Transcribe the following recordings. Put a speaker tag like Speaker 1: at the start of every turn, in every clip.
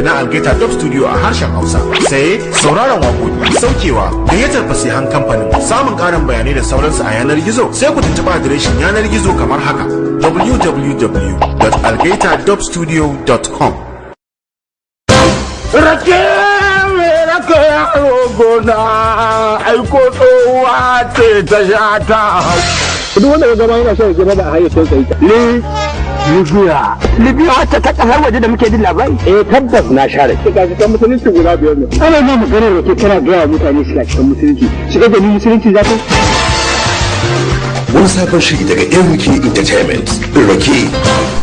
Speaker 1: na Algaita Dub Studio a harshen Hausa. Saye, sauraron waƙoƙi, saukewa, gayyatar fasihan kamfanin, samun ƙarin bayanai da sauransu a yanar gizo, sai ku tuntuɓi adireshin yanar gizo kamar haka: www.algaitadubstudio.com.
Speaker 2: Rake mai raka yaro gona, aiko tsohuwa ce ta sha ta hau.
Speaker 3: Duk wanda ya gama yana shan rake ba a hayyacin sa yake.
Speaker 2: Libya. Libya wacce ta kasar waje da muke jin labari?
Speaker 3: Eh, tabbas na sha rake. Ga cikin musulunci guda biyar ne. Ana ma maganar rake, kana gaya wa mutane shiga cikin musulunci. Shiga da ni musulunci za ka?
Speaker 4: Wani sabon shiri daga MK Entertainment, Rake.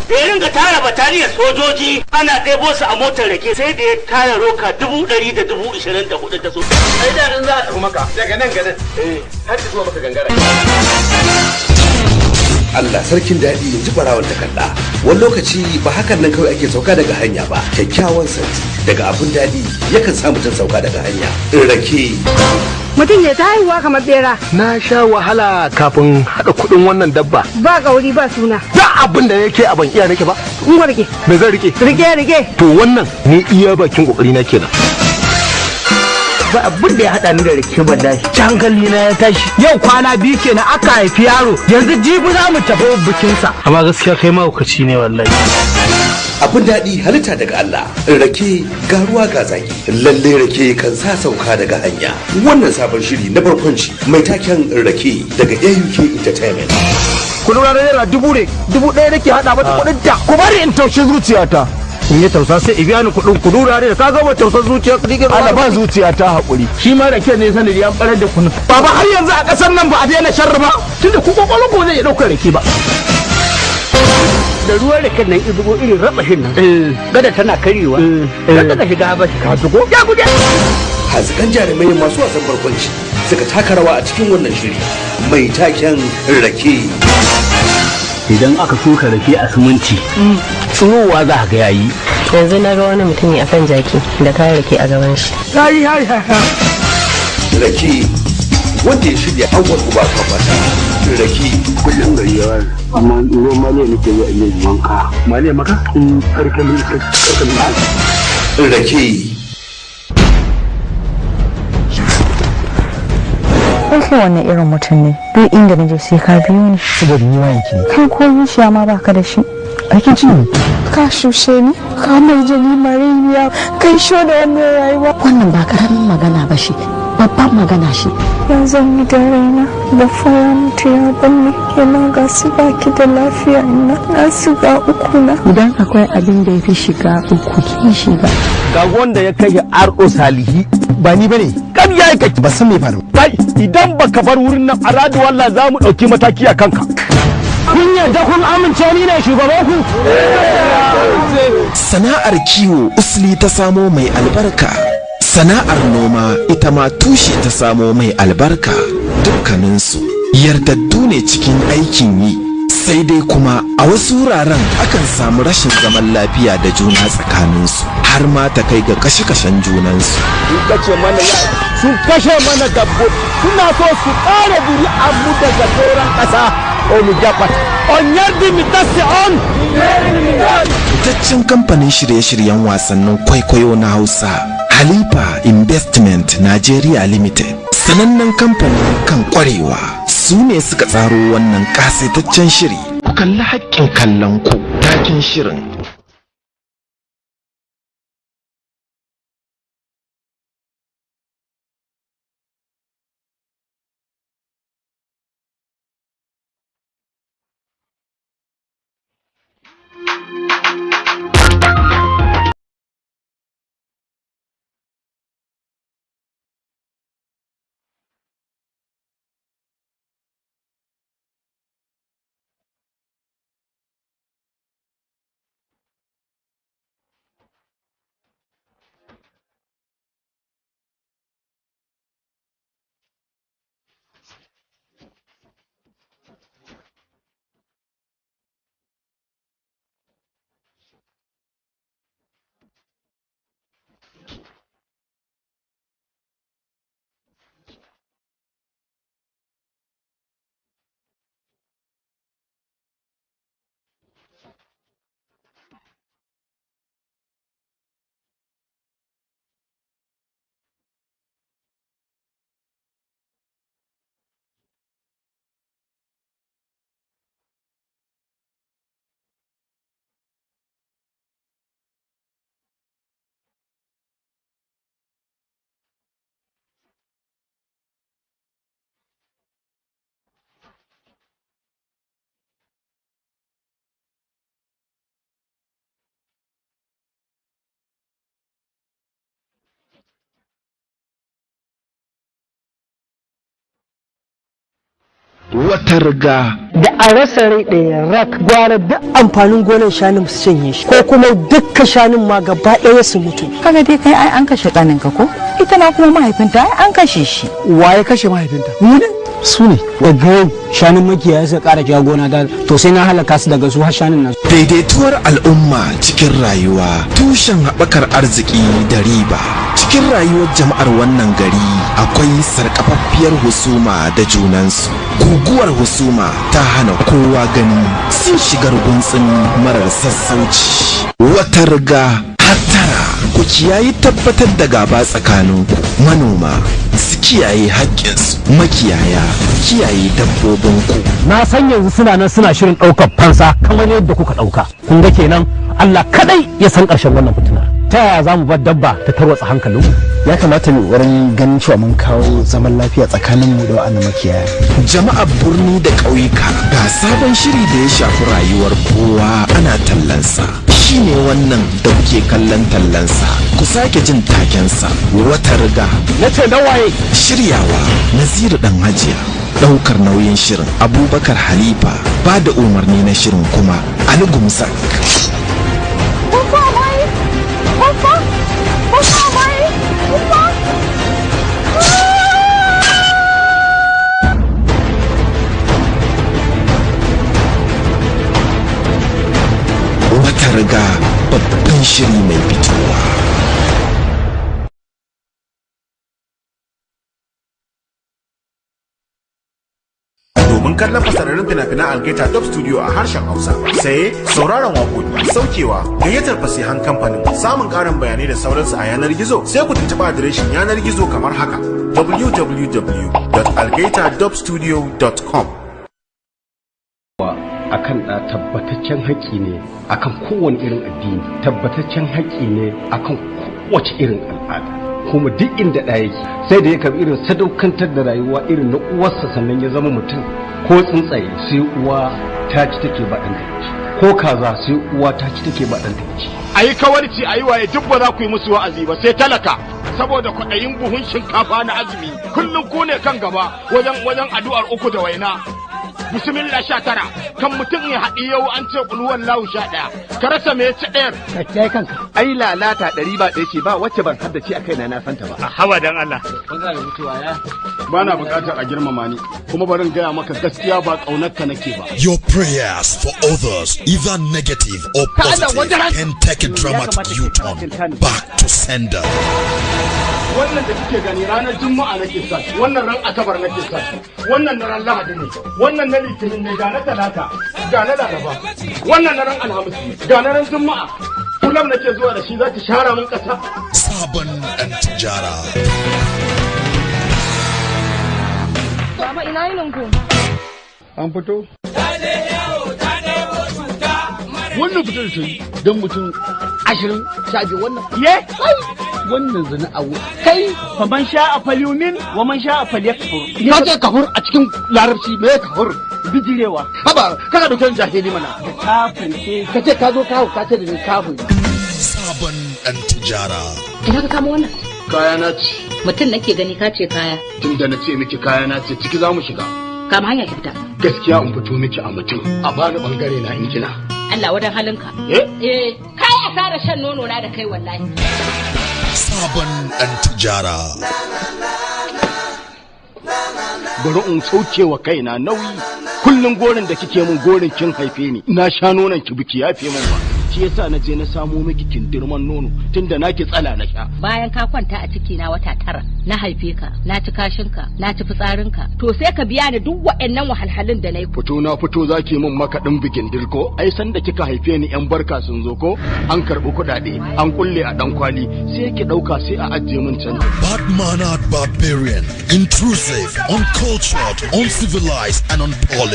Speaker 5: Da ya ringa tara bataliyar sojoji ana ɗebo su a motar rake, sai da ya tara roka 124,000 da su.
Speaker 6: Ai da in za a tafi maka daga nan ganin har zuwa maka gangara.
Speaker 4: Allah sarkin daɗi, in ji barawon takarda. Wani lokaci ba hakan nan kawai ake sauka daga hanya ba. Kyakkyawan santi daga abun daɗi yakan sa mutum sauka daga hanya. Rake.
Speaker 7: Mutum ya ta haihuwa kamar bera.
Speaker 2: Na sha wahala kafin haɗa kuɗin wannan dabba.
Speaker 7: Ba gauri ba suna.
Speaker 2: Da abin da yake a ban iya nake ba.
Speaker 7: In rike.
Speaker 2: Me zan rike?
Speaker 7: Rike, rike.
Speaker 2: To wannan ni iya bakin kokari na kenan.
Speaker 8: Ba abin da ya haɗa ni da rake wallahi. Hankali na ya tashi. Yau kwana 2 kenan aka haifi yaro, yanzu jibi za mu tafi bikinsa.
Speaker 9: Amma gaskiya kai mahaukaci ne wallahi.
Speaker 4: Abin daɗi halitta daga Allah. Rake ga ruwa ga zaki. Lalle rake kan sa sauka daga hanya. Wannan sabon shiri na barkwanci mai taken Rake daga AUK Entertainment.
Speaker 2: Kudin ranar naira 1000 ne, 1000 nake haɗa mata kuɗin ta. Ku bari in taushi zuciyata. In ya tausa sai ibiya ni kuɗin kudura ne da ka gama tausar zuciya ka dike. Allah ba zuciya ta haƙuri.
Speaker 8: Shi ma rake ne sanadi an barar da kunu.
Speaker 2: Baba, har yanzu a ƙasar nan ba a daina sharri ba.
Speaker 8: Tunda ku kwakwalwar ku zai iya ɗaukar rake ba. Da ruwan raken nan izubo irin rabashin nan, gada tana karyewa, gada ka shiga ba shi ka zugo ya guje.
Speaker 4: Hazikan jarumai masu wasan barkwanci suka taka rawa a cikin wannan shiri mai taken Rake.
Speaker 8: Idan aka shuka rake a siminti, tsirowa za ka ga yayi.
Speaker 10: Yanzu na ga wani mutumi akan jaki da kayan rake a gaban shi.
Speaker 4: Rake, wanda ya shirya Awwal Uba Kafata. Rake.
Speaker 3: Kullum gari ya waye. Amma ruwan maliya nake zuwa in yi wanka. Maliya maka? Karkalin karkalin.
Speaker 4: Rake.
Speaker 11: Kai wannan irin mutum ne, duk inda na je sai ka biyo ni.
Speaker 2: Saboda ni wayanki ne.
Speaker 11: Kai ko zuciya ma baka da shi.
Speaker 2: Aikin ci ne.
Speaker 11: Ka shushe ni, ka mai jini mareniya, kai sho da wannan rayuwa.
Speaker 10: Wannan ba karamin magana ba shi, babban magana shi.
Speaker 11: Ya zan yi da raina da fara mutu ya banni yana ga su baki da lafiya, ina na shiga uku na. Idan akwai abin da ya fi shiga uku, kin shiga.
Speaker 2: Ga wanda ya kai Ardo Salihi.
Speaker 12: Ba ni bane.
Speaker 2: Ƙarya yake.
Speaker 12: Ba san me faru.
Speaker 2: Kai, idan baka bar wurin nan a radu wallah za mu ɗauki mataki a kanka.
Speaker 8: Kun yarda kun amince ni ne shugaban ku?
Speaker 13: Sana'ar kiwo usli ta samo mai albarka. Sana'ar noma ita ma tushe ta samo mai albarka. Dukkaninsu yardaddu ne cikin aikin yi. Sai dai kuma a wasu wuraren akan samu rashin zaman lafiya da juna tsakaninsu, har ma ta kai ga kashe-kashen junansu.
Speaker 2: Sun kashe mana ya sun kashe mana dabbo, suna so su ƙara zuri'ar mu daga sauran ƙasa. O mu jabat on yardi mi tasi on.
Speaker 13: Fitaccen kamfanin shirye-shiryen wasannin kwaikwayo na Hausa, Halifa Investment Nigeria Limited, sanannen kamfanin kan kwarewa, su ne suka tsaro wannan kasaitaccen shiri. Ku kalli haƙƙin kallon ku, takin shirin. Wata riga.
Speaker 8: Da a rasa rai ɗaya rak gwara duk amfanin gonar shanun su cinye shi ko kuma dukkan shanun ma gaba ɗaya su mutu.
Speaker 12: Kaga dai kai ai an kashe ƙaninka ko? Ita ma kuma mahaifinta ai an kashe shi.
Speaker 8: Wa ya kashe mahaifinta? Mu ne? Su ne. Daga yau shanun makiyaya suka ƙara jawo gona da to sai na halaka su daga su har shanun nan.
Speaker 13: Daidaituwar al'umma cikin rayuwa tushen haɓakar arziki da riba. Cikin rayuwar jama'ar wannan gari akwai sarƙafaffiyar husuma da junansu. Guguwar husuma ta hana kowa gani, sun shiga ruguntsin marar sassauci. Wata riga, hattara, ku kiyayi tabbatar da gaba tsakaninku. Manoma su kiyaye haƙƙinsu, makiyaya kiyaye dabbobinku.
Speaker 14: Na san yanzu suna nan suna shirin ɗaukar fansa kamar yadda kuka ɗauka. Kun ga kenan Allah kadai ya san ƙarshen wannan fitinar. Ta yaya za mu bar dabba ta tarwatsa hankalinmu?
Speaker 15: Ya kamata mu wurin ganin cewa mun kawo zaman lafiya tsakanin mu da wa'annan makiyaya.
Speaker 13: Jama'ar birni da ƙauyuka, ga sabon shiri da ya shafi rayuwar kowa ana tallansa. Shine wannan da kuke kallon tallansa, ku sake jin takensa: Wata Riga.
Speaker 14: Na ce na waye?
Speaker 13: Shiryawa Naziru Dan Hajiya, ɗaukar nauyin shirin Abubakar Halifa, ba da umarni na shirin kuma Ali Gumsak.
Speaker 11: Buffa mai! Buffa! Buffa mai! Buffa!
Speaker 13: Wata Riga, babban shiri mai fitowa.
Speaker 1: Domin kallon fasararrun fina-finan Algaita Top Studio a harshen Hausa, saye, sauraron waƙoƙi, saukewa, gayyatar fasihan kamfanin, samun ƙarin bayanai da sauransu a yanar gizo, sai ku tuntuɓi adireshin yanar gizo kamar haka: www.algaitadubstudio.com.
Speaker 16: Akan ɗa tabbataccen haƙƙi ne akan kowane irin addini, tabbataccen haƙƙi ne akan kowace irin al'ada, kuma duk inda ɗa yake sai da ya karɓi irin sadaukantar da rayuwa irin na uwarsa sannan ya zama mutum. Ko tsuntsaye sai uwa ta ci take ba ɗanta ci, ko kaza sai uwa ta ci take ba ɗanta ci.
Speaker 6: A yi kawarci, a yi waye, duk ba za ku yi musu wa'azi ba sai talaka saboda kwaɗayin buhun shinkafa na azumi. Kullum ku ne kan gaba wajen addu'ar uku da waina bismillah 19 kan mutum ya haɗi yau an ce kulhuwan lahu 11, ka rasa me ya ci ɗayar.
Speaker 8: Ka kiyaye kanka.
Speaker 4: Ai lalata ɗari ba ɗaya ce ba wacce ban haddace a kaina na santa ba.
Speaker 5: Hawa dan Allah.
Speaker 6: Ba na buƙatar a girmama ni, kuma barin gaya maka gaskiya, ba ƙaunar ka nake ba.
Speaker 17: Your prayers for others, either negative or positive, can take a dramatic U-turn. Back to sender.
Speaker 6: Wannan da kike gani ranar Juma'a nake sa shi, wannan ran Asabar nake sa shi, wannan na ran Lahadi ne, wannan na Litinin ne, ga na Talata, ga na Laraba, wannan na ran Alhamis ne, ga na ran Juma'a. Kullum nake zuwa da shi, za ki share min ƙasa.
Speaker 17: Sabon ɗan tijara.
Speaker 11: Baba, ina yinin ku?
Speaker 6: An fito.
Speaker 3: Wannan fitar ta yi don mutum 20 15 wannan
Speaker 8: Ye?
Speaker 3: Wannan zina a
Speaker 8: Kai, fa man sha'a falyumin wa man sha'a falyakfur.
Speaker 3: Ka ce kafur a cikin Larabci, me ya kafur?
Speaker 8: Bijirewa.
Speaker 3: Haba, kana dauke da jahili mana.
Speaker 8: Kafirce.
Speaker 3: Ka ce ka zo ka ka ce da ni kafir.
Speaker 17: Sabon ɗan tijara.
Speaker 10: Ina ka kamo wannan?
Speaker 6: Kaya na ci.
Speaker 10: Mutum nake gani ka ce kaya.
Speaker 6: Tun da na ce miki kaya na ce, ciki za mu shiga.
Speaker 10: Kama hanya ki fita.
Speaker 6: Gaskiya in fito miki a mutum, a bani bangare na in kina.
Speaker 10: Allah wadan halinka.
Speaker 6: Eh?
Speaker 10: Eh, kai asara shan nono na da kai wallahi.
Speaker 17: Sabon ɗan tijara.
Speaker 6: Bari in sauke wa kaina nauyi. Kullum gorin da kike mun, gorin kin haife ni na sha nonon ki biki yafe min ba, shi yasa na je na samo miki kindirman nono tunda naki tsala na sha.
Speaker 10: Bayan ka kwanta a ciki na wata 9, na haife ka, na ci kashinka, na ci fitsarinka, to sai ka biya ni duk waɗannan wahalhalun da na yi.
Speaker 6: Fito na fito zaki min makaɗin bikin dirko. Ai san da kika haife ni yan barka sun zo, ko an karɓi kuɗaɗe an kulle a ɗan kwali, sai ki ɗauka sai a ajiye min canji.
Speaker 17: Bad-mannered barbarian, intrusive, uncultured, uncivilized, and unpolished.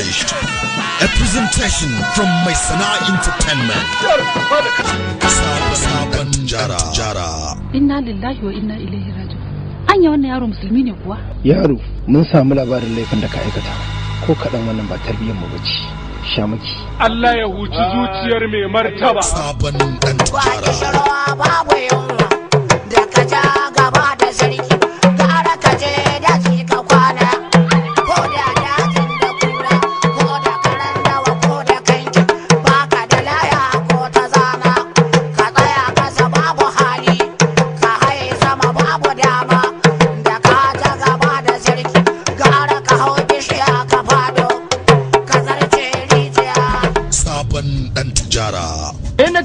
Speaker 17: A presentation from Maisana Entertainment. Sabon Tijara. Jara.
Speaker 18: Inna lillahi wa inna ilaihi raji'un. Anya wannan yaro musulmi ne kuwa?
Speaker 15: Yaro, mun samu labarin laifin da ka aikata. Ko kaɗan wannan ba tarbiyyar mu bace. Shamaki.
Speaker 6: Allah ya huci zuciyar mai martaba.
Speaker 17: Sabon ɗan tijara.
Speaker 19: Babu yunwa da ka ja gaba da sarki, gara ka je daji ka kwana ko da dajin da kura.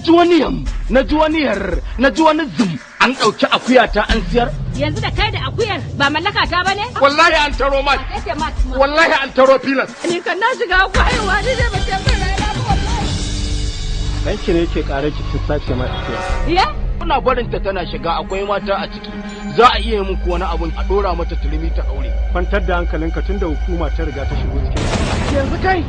Speaker 6: ji wani yam, na ji wani yar, na ji wani zum. An ɗauki akuya ta an siyar.
Speaker 10: Yanzu da kai da akuyar ba mallaka ta bane?
Speaker 6: Wallahi an taro mat. Wallahi an taro filas.
Speaker 10: Ni kan na shiga haihuwa ni ne ba ce min rana ba wallahi.
Speaker 16: Danki ne yake ƙara ki kin sace mai akuya.
Speaker 10: Iya?
Speaker 6: Kuna barin ta tana shiga akwai mata a ciki. Za a iya yi muku wani abun a ɗora mata turmi ta aure.
Speaker 16: Kwantar da hankalinka tunda hukuma ta riga ta shigo cikin.
Speaker 8: Yanzu kai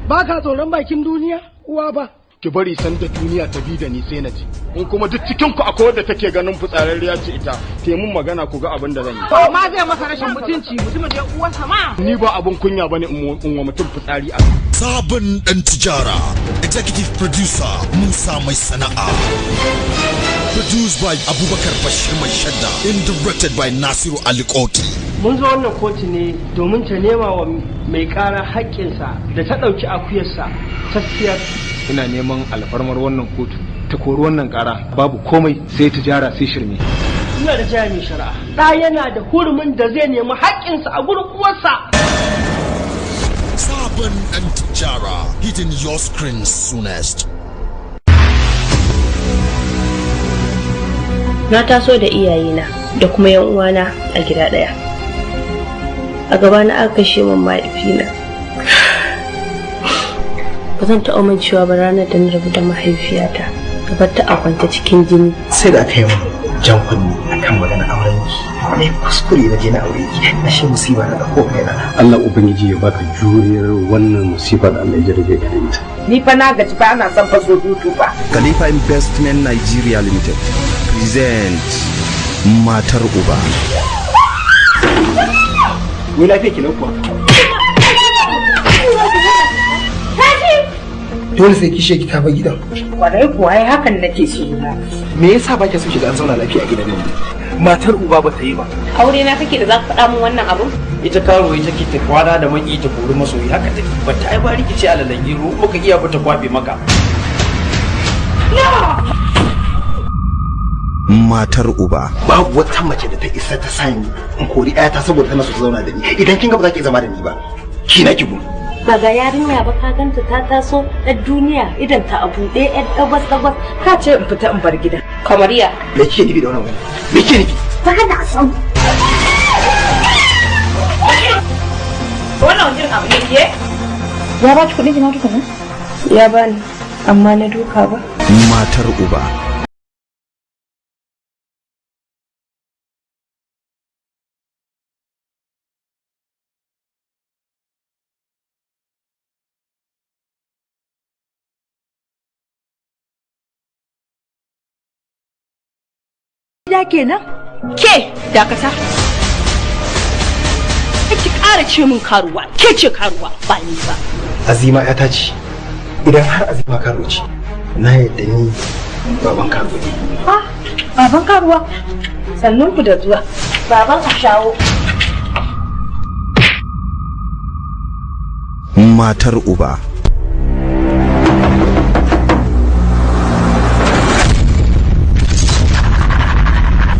Speaker 8: ba ka tsoron bakin duniya uwa ba.
Speaker 6: Ki bari san da duniya ta bi da ni sai na ji. In kuma duk cikin ku akwai wadda take ganin fitsararriya ce ita, te mun magana ku ga abin da zan yi.
Speaker 8: Ma zai masa rashin mutunci mutumin da uwarsa ma.
Speaker 6: Ni ba abin kunya bane in wa mutum fitsari a.
Speaker 17: Sabon Dan Tijara. Executive producer Musa Mai Sana'a. Produced by Abubakar Bashir Mai Shadda and directed by Nasiru Ali Koki.
Speaker 9: Mun zo wannan kotu ne domin ta nema wa mai ƙara haƙƙinsa da ta ɗauki akuyarsa ta siyar.
Speaker 16: Ina neman alfarmar wannan kotu ta kori wannan ƙara, babu komai sai tijara sai shirme.
Speaker 9: Ina da jaya mai shari'a. Ɗa yana da hurumin da zai nemi haƙƙinsa a gurin uwarsa.
Speaker 17: Sabon Dan Tijara hitting your screen soonest.
Speaker 20: Na taso da iyayena da kuma yan uwana a gida ɗaya. A gabana aka kashe min mahaifina. Ba zan taɓa mancewa ba ranar da na rabu da mahaifiyata. Gabar ta a kwance cikin jini.
Speaker 15: Sai da aka yi min jan kunni akan magana auren ki. Na yi kuskure na je na aure ki. Na shi musiba na ɗauko kaina.
Speaker 16: Allah Ubangiji ya baka juriyar wannan musiba da Allah ya jarabe ka da ita.
Speaker 8: Ni fa na gaji fa ana son faso dutu fa.
Speaker 13: Khalifa Investment Nigeria Limited present Matar Uba.
Speaker 15: Wai lafiya ki kuwa? Dole sai kishe ki ta bar gidan.
Speaker 8: Kwarai kuwa ai hakan nake so.
Speaker 15: Me yasa ba ki so shiga an zauna lafiya a gidan nan? Matar uba ba ta yi ba.
Speaker 20: Aure na kake da za ka faɗa min wannan abu?
Speaker 21: Ita karo ita ke ta kwana da maki ta kori masoyi haka take. Ba ta ai ba rikici a lalan gero baka iya ba ta kwabe maka.
Speaker 13: Matar Uba.
Speaker 15: Babu wata mace da ta isa ta sani in kori ƴata saboda tana so ta zauna da ni. Idan kin ga ba za ki zama da ni ba, ki na ki gudu.
Speaker 20: Ba ga yarinya ba ka ganta ta taso ɗan duniya idan ta a buɗe ɗan ɗagwas ɗagwas
Speaker 8: ka ce in fita in bar gida.
Speaker 20: Kamar ya.
Speaker 15: Me kike nufi da wannan magana? Me kike nufi?
Speaker 20: Ba na son.
Speaker 8: Wannan wani irin abu ne ke?
Speaker 12: Ya ba ki kuɗin ki na tukuna?
Speaker 20: Ya bani amma na duka ba.
Speaker 13: Matar Uba.
Speaker 10: Gida kenan? Ke dakata. Ki ƙara ce min karuwa, ke ce karuwa ba ni ba.
Speaker 15: Azima ƴata ce. Idan har Azima karo ce, na yadda ni baban karo ne.
Speaker 10: Ah, baban karuwa. Sannun ku da zuwa. Baban a shawo.
Speaker 13: Matar Uba.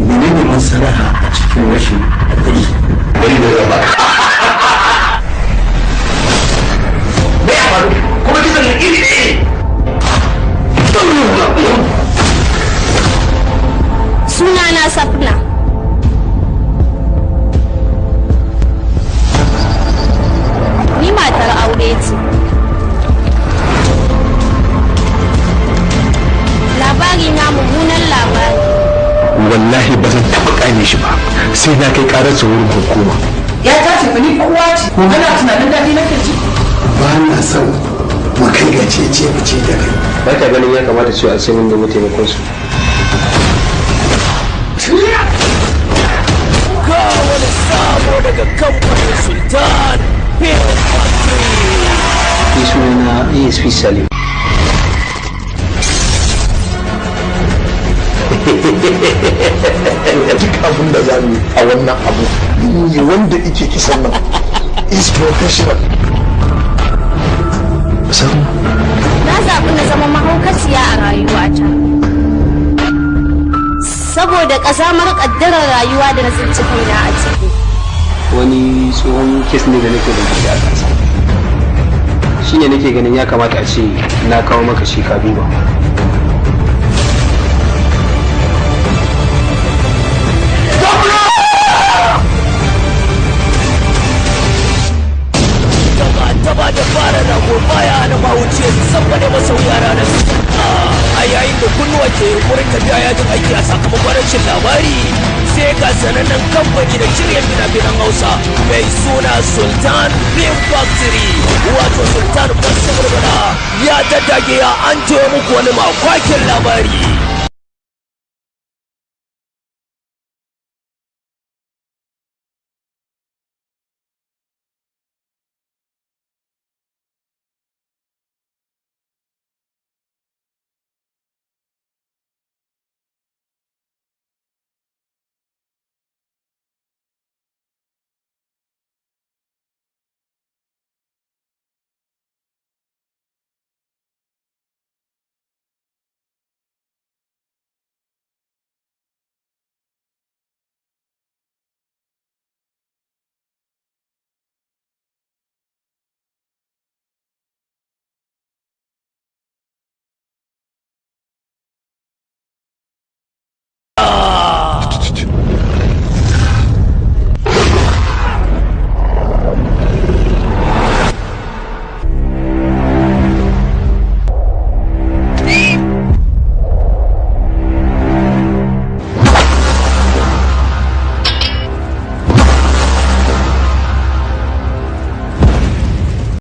Speaker 3: Menene masalaha a cikin rashin kuɗi? Wani da zama. Me ya faru? Kuma kisan nan iri ɗaya ne.
Speaker 20: Sunana Safna. Ni matar aure ce. Labari na mummunan labari.
Speaker 3: Wallahi ba zan taɓa ƙane shi ba sai na kai ƙararsa wurin hukuma.
Speaker 8: Ya tace fa ni fa uwa ce. Kana tunanin daɗi nake ji.
Speaker 3: Ba na son mu kai ga cece mu ce da kai.
Speaker 16: Ba ka ganin ya kamata cewa a ce mun nemi taimakon su.
Speaker 22: Ga wani sabo daga kamfanin Sultan Film Factory.
Speaker 16: Ni sunana ASP Salim.
Speaker 3: Duk abin da za mu yi a wannan abu ne wanda ike kisan nan is professional.
Speaker 20: Na zaɓi na zama mahaukaciya a rayuwata. Saboda ƙazamar ƙaddarar rayuwa da na tsinci kaina a ciki.
Speaker 16: Wani tsohon kes ne da nake bincike a kansa. Shine nake ganin ya kamata a ce na kawo maka shi ka duba.
Speaker 22: Sanannen kamfani da shirya fina-finan Hausa mai suna Sultan Film Factory, wato Sultan Barbada, ya daddage ya an muku wani makwakin labari.